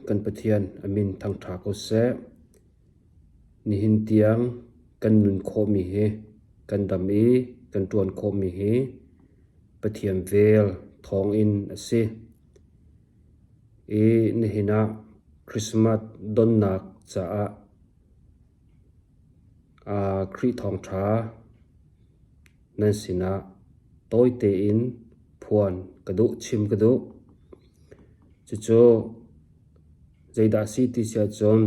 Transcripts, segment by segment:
kan Pathian a min thangṭha ko seh. Nihin tiang kan nun khawhmi hi kan dam i kan ṭuan khawhmi hi Pathian vel thawngin a si. I nihin ah Christmas donnak caah Khrih thawngṭha nan sinah tawi tein phuan ka duh, chim ka duh. Cucu zeidah a si ti si ahcun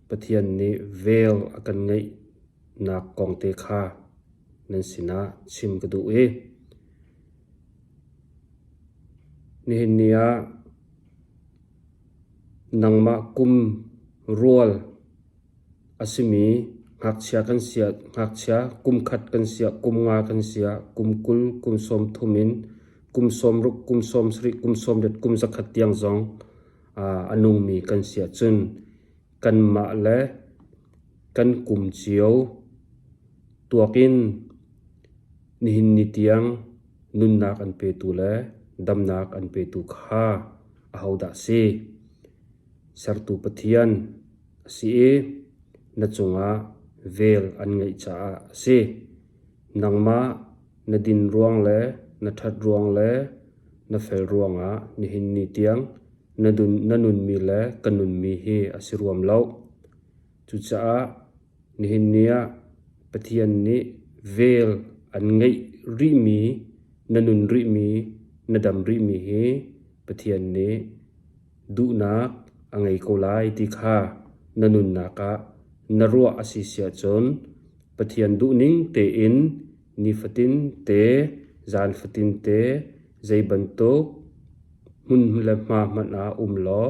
Pathian nih vel a kan ngeihnak kong te kha nan sinah chim ka duh i nihin ni ah nangmah kum rual a simi ngakchia kan si ah ngakchia kum khat kan si ah kum nga kan si ah kum 20, kum 30 in kum 60, kum 70, kum 80, kum 100 tiang zong a nungmi kan si ahcun kanmah le kan kum cio tuak in nihin ni tiang nunnak an petu le damnak an petu kha ahodah a si? Sertu Pathian a si i na cungah vel an ngeih caah a si. Nangmah na din ruang le na ṭhat ruang le na fel ruangah nihin ni tiang na nunmi le ka nunmi hi a si ruam lo. Cucaah nihin ni ah Pathian nih vel an ngeih rihmi, na nun rihmi, na dam rihmi hi Pathian nih duhnak a ngei ko lai ti kha na nunnak ah na ruah a si si ahcun Pathian duhning tein nifatin te, zan fatin te zei bantuk hmun le hma hmanh ah um law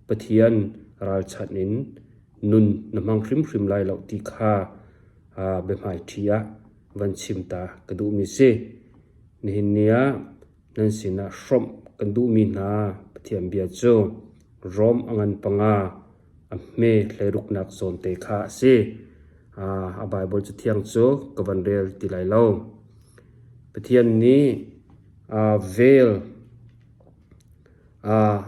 Pathian ralchanh in nun na hmang hrimhrim lai lo ti kha biahmaiṭhi ah van chim ta ka duhmi si. Nihin ni ah nan sinah hrawmh kan duhmi hna Pathian bia cu Rom a ngan panga a hme hleiruknak zawnte kha a si. A Baibal Cathiang cu ka van rel ti lai lo. Pathian nih vel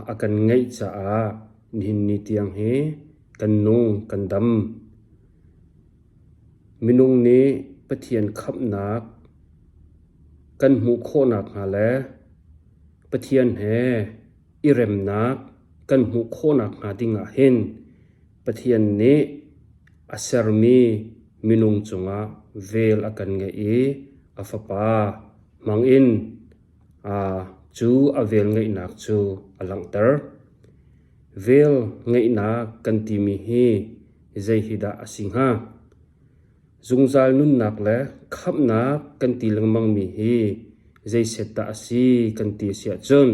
a kan ngeih caah nihin ni tiang hi kan nung kan dam. Minung nih Pathian khamhnak kan hmuh khawh nakhnga le Pathian he i remnak kan hmuh khawh nakhnga dingah hin Pathian nih a sermi minung cungah vel a kan ngeih i a Fapa hmangin cu a velngeihnak cu a langhter. Vel ngeihnak kan timi hi zei hi dah a si hnga? Zungzal nunnak le khamhnak kan ti lengmangmi hi zeiset dah a si kan ti a si ahcun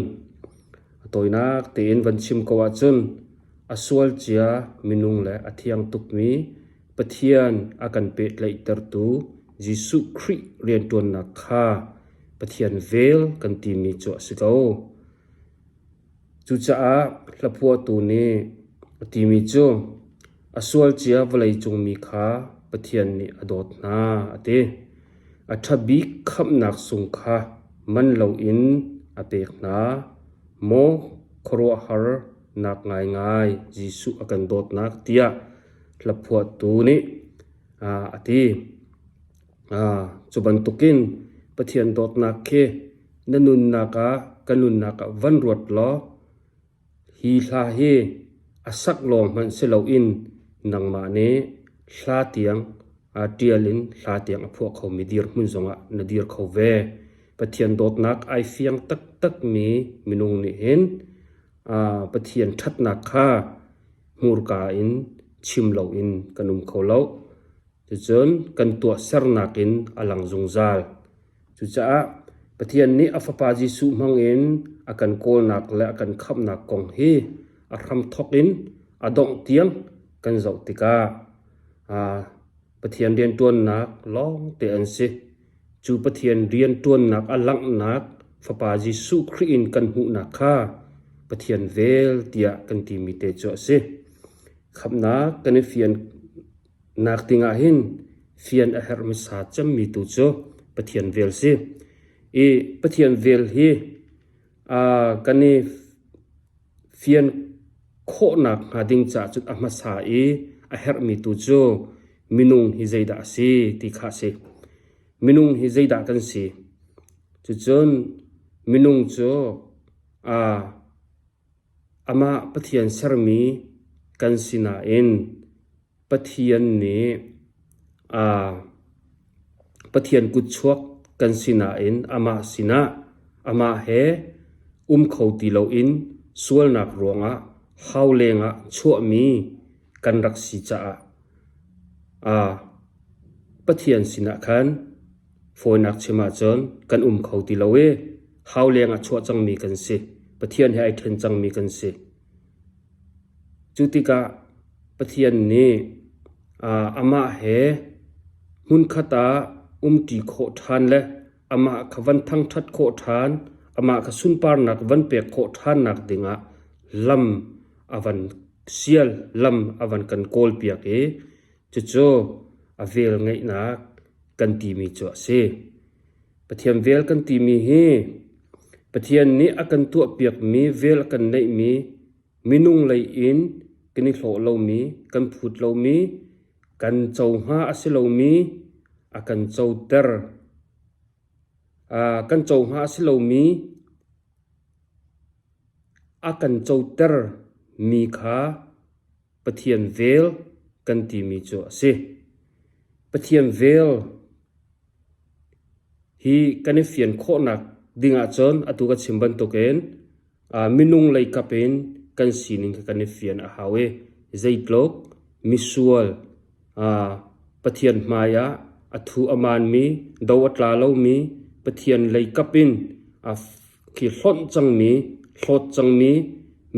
a tawinak tein van chim ko ahcun a sual cia minung le a thiang tukmi Pathian a kan pehtlaihtertu Jesuh Khrih rianṭuannak kha Pathian vel kan timi cu a si ko. Cucaah hlaphuahtu nih a timi cu a sualcia vawleicung mi kha Pathian nih a dawt hna a ti. A ṭha bik khamhnak sung kha man loin a pek hna. Maw khuaruahhar nak ngaingai Jesuh a kan dawtnak tiah hlaphuahtu nih a ti. Cu bantukin Pathian dawtnak khi na nunnak ah ka nunnak ah van ruat law hi hla hi a sak lawng hmanh si loin nangmah nih hla tiang ṭial in hla tiang a phuah khomi dirhmun zongah na dir kho ve. Pathian dawtnak ai fiang taktakmi minung nih hin Pathian ṭhatnak kha hmurka in chim loin kan um kho lo. Cucun kan tuahsernak in a lang zungzal. Cucaah Pathian nih a Fapa Jesuh hmangin a kan kawlnak le a kan khamhnak kong hi a hramthawk in a dongh tiang kan zoh tikah Pathian rianṭuannak lawngte an si. Cu Pathian rianṭuannak a langhnak Fapa Jesuh Khrih in kan hmuhnak kha Pathian vel tiah kan timi te cu a si. Khamhnak kan i fian nak dingah hin fian a herh hmasa cemmi tu cu Pathian vel si. I Pathian vel hi kan i fian khawhnak hnga ding caah cun a hmasa i a herhmi tu cu minung hi zeidah a si ti kha a si. Minung hi zeidah kan si? Cucun minung cu amah Pathian sermi kan si nain Pathian nih Pathian kutchuak kan si nain amah sinah amah he um kho ti loin sualnak ruangah hau lengah chuahmi kan rak si caah Pathian sinah khan fawinak chim ahcun kan um kho ti lo i hau lengah chuah cangmi kan si. Pathian he ai ṭhen cangmi kan si. Cu tikah Pathian nih amah he hmunkhat ah umṭi khawh ṭhan le amah kha van thangṭhat khawh ṭhan, amah kha sunparnak van pek khawh ṭhannak dingah lam a van sial, lam a van kan kawlpiak i cucu a vel ngeihnak kan timi cu a si. Pathian vel kan timi hi Pathian nih a kan tuahpiakmi vel a kan neihmi minung lei in kan i hlawh lomi, kan phut lomi, kan co hnga a si lomi a kan coter. Kan co hnga a si lomi a kan coter mi kha Pathian vel kan timi cu a si. Pathian vel hi kan i fian khawhnak ding ahcun atu ka chim bantukin minung lei kap in kan sining kha kan i fian a hau i zeitluk misual Pathian hmai ah a thu a maanmi, do a tla lomi, Pathian lei kap in khi hlonh cangmi, hlawt cangmi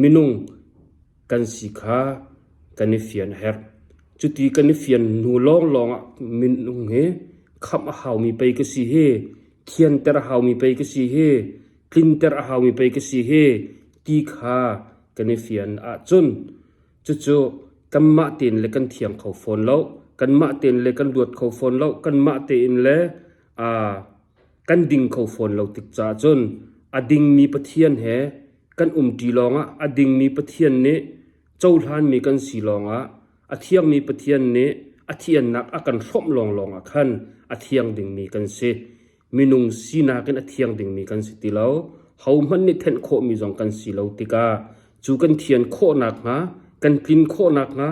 minung kan si kha kan i fian a herh. Cuti kan i fian hnu lawnglawng ah minung hi khamh a haumi pei ka si hi, thianter a haumi pei ka si hi, tlinter a haumi pei ka si hi ti kha kan i fian ahcun cucu kanmah tein le kan thiang kho fawn lo, kanmah tein le kan luat kho fawn lo, kanmah tein le kan ding kho fawn lo tik caah cun a dingmi Pathian he kan umṭi lawngah a dingmi Pathian nih cohlanmi kan si lawngah a thiangmi Pathian nih a thiannak a kan hrawmh lawnglawng ah khan a thiang dingmi kan si. Minung sinak in a thiang dingmi kan si ti lo. Hohmanh nih thenh khawhmi zong kan si lo tikah cu kan thian khawh nakhnga, kan tlin khawh nakhnga,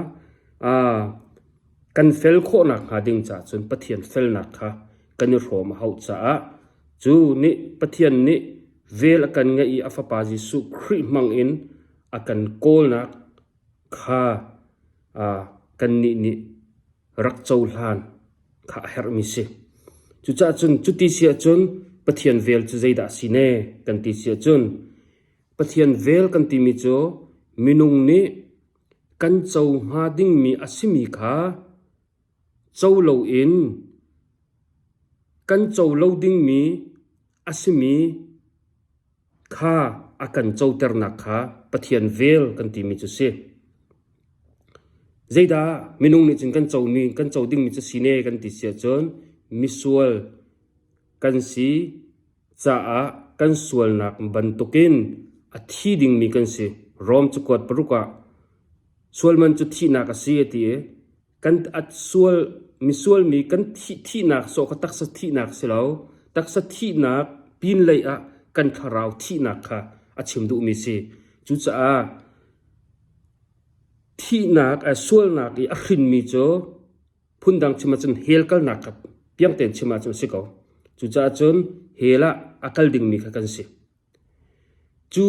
kan fel khawh nakhnga ding caah cun Pathian felnak kha kan i hrawm a hauh caah cu nih Pathian nih vel a kan ngeih i a Fapa Jesuh Khrih hmang in a kan kawlnak kha kannih nih rak cohlan kha a herhmi si. Cucaah cun cuti si ahcun Pathian vel cu zeidah a si ne kan ti si ahcun Pathian vel kan timi cu minung nih kan co hnga dingmi a simi kha co loin kan co lo dingmi a simi kha a kan coternak kha Pathian vel kan timi cu si. Zeidah minung nih cun kan comi kan co dingmi cu si ne kan ti si ahcun misual kan si caah kan sualnak bantukin a thi dingmi kan si. Rom cakuat paruk ah sualman cu thihnak a si a ti i kan at sual misual mi kan thih thihnak sawh kha taksa thihnak si lo taksa thihnak pinlei ah kan thlarau thihnak kha a chim duhmi si cucaah thihnak sualnak i a hrinmi cu phundang chim ahcun hell kalnak kha piang tein chim ahcun a si ko cucaah cun hell ah a kal dingmi kha kan si Cu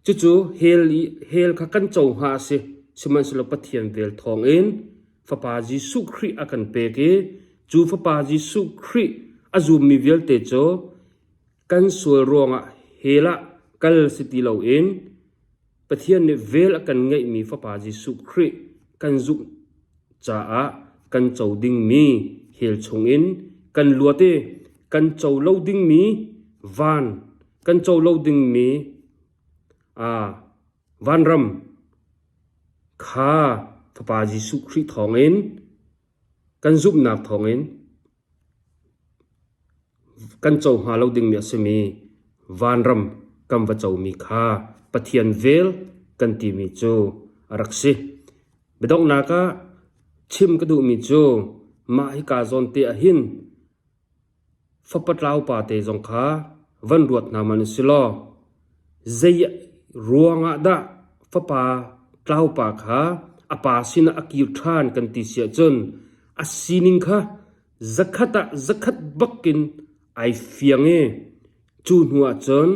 cucu hell i hell kha kan co hnga a si. Sihmanhsehlaw Pathian vel thawngin Fapa Jesuh Khrih a kan pek i cu Fapa Jesuh Khrih a zummi vialte cu kan sual ruangah hell ah kal si ti loin Pathian nih vel a kan ngeihmi Fapa Jesuh Khrih kan zumh caah kan co dingmi hell chungin kan luat i kan co lo dingmi van kan co lo dingmi vanram kha Fapa Jesuh Khrih thawngin kan zumhnak thawngin kan co hnga lo dingmi a simi vanram kan va comi kha Pathian vel kan timi cu a rak si. Biadonghnak ah chim ka duhmi cu mah hika zawn te ahhin fapa tlau pa te zong kha van ruat hna man si law zei ruangah dah fapa tlau pa kha a pa sinah a kir ṭhan kan ti si ahcun a sining kha zakhat ah zakhat bakin ai fiang i cu hnu ahcun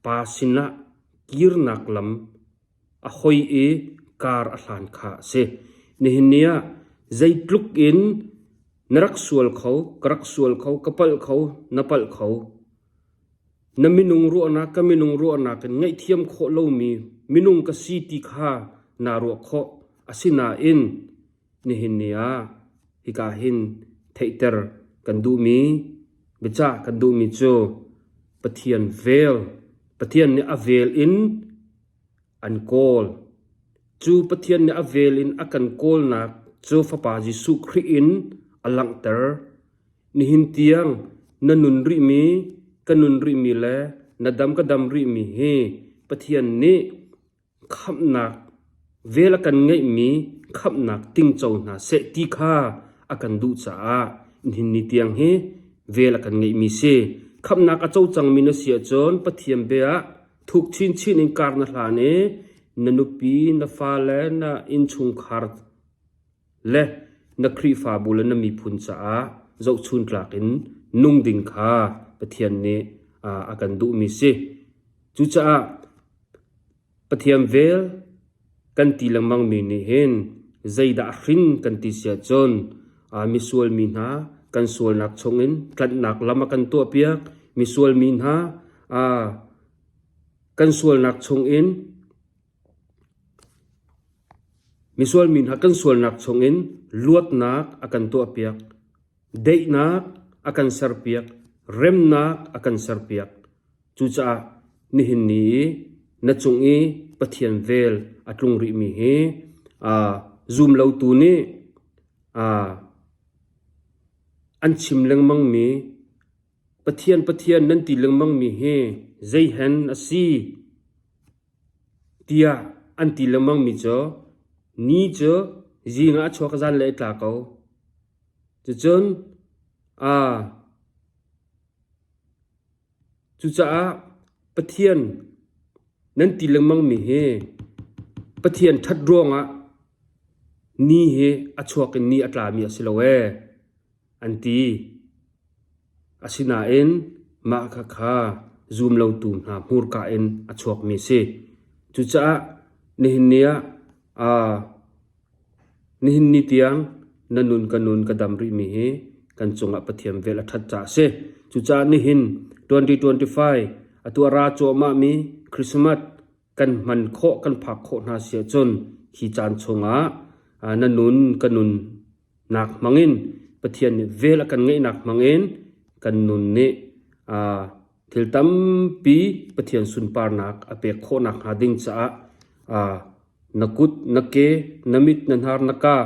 pa sinah kirnak lam a hoi i kar a hlan kha a si. Nihin ni ah zeitluk in na rak sual kho, ka rak sual kho, ka palh kho, na palh kho. Na minung ruahnak, ka minung ruahnak in ngaihthiam khawh lomi minung ka si ti kha naa ruah khawh. Asinain nihin ni ah hika hin theihter kan duhmi, biacah kan duhmi cu Pathian vel, Pathian nih a vel in an kawl. Cu Pathian nih a vel in a kan kawlnak cu Fapa Jesuh Khrih in a langhter. Nihin tiang na nun rihmi, ka nun rihmi le na dam ka dam rihmi hi Pathian nih khamhnak vel a kan ngeihmi khamhnak tingco hna seh ti kha a kan duh caah nihin ni tiang hi vel a kan ngeihmi si. Khamhnak a co cangmi na si ahcun Pathian bia ah thuk chinchin in kar na hlan i na nupi, na fale, na innchungkhar le na Khrihfabu le na miphun caah zohchun tlak in nung ding kha Pathian nih a kan duhmi si. Cucaah Pathian vel kan ti lengmangmi nih hin zeidah a hrin kan ti si ahcun misual mi hna kan sualnak chungin tlanhnak lam a kan tuahpiak. Misual mi hna kan sualnak chungin misual mi hna kan sualnak chungin luatnak a kan tuahpiak. Daihnak a kan serpiak, remnak a kan serpiak. Cucaah nihin ni i na cung i Pathian vel a tlung rihmi hi zum lotu nih an chim lengmangmi Pathian Pathian nan ti lengmangmi hi zeihen a si tiah an ti lengmangmi cu ni cu zing ah a chuak zanlei a tla ko. Cucun Cucaah Pathian nan ti lengmangmi hi Pathian ṭhat ruangah ni hi a chuak in ni a tlami a si lo ee an ti. Asinain mah khakha zum lotu hna hmurka in a chuakmi a si. Cucaah nihin ni ah Nihin ni tiang na nun ka nun ka dam rihmi hi kan cungah Pathian vel a ṭhat caah a si. Cucaah nihin 2025 atu a ra cuahmahmi Christmas kan hman khawh kan phak khawh hna si ahcun hi caan chungah na nun ka nun nak hmangin Pathian nih vel a kan ngeihnak hmangin kan nun nih thil tampi Pathian sunparnak a pek khawh nakhnga ding caah Na kut, na ke, na mit, na hnar, na ka,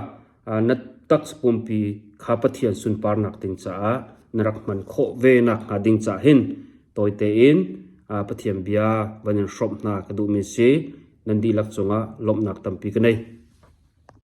na taksa pumpi kha Pathian sunparnak ding caah na rak hman khawh ve nakhnga ding caah hin tawi tein Pathian bia van in hrawmh hna ka duhmi si. Nan dihlak cungah lawmhnak tampi ka nei.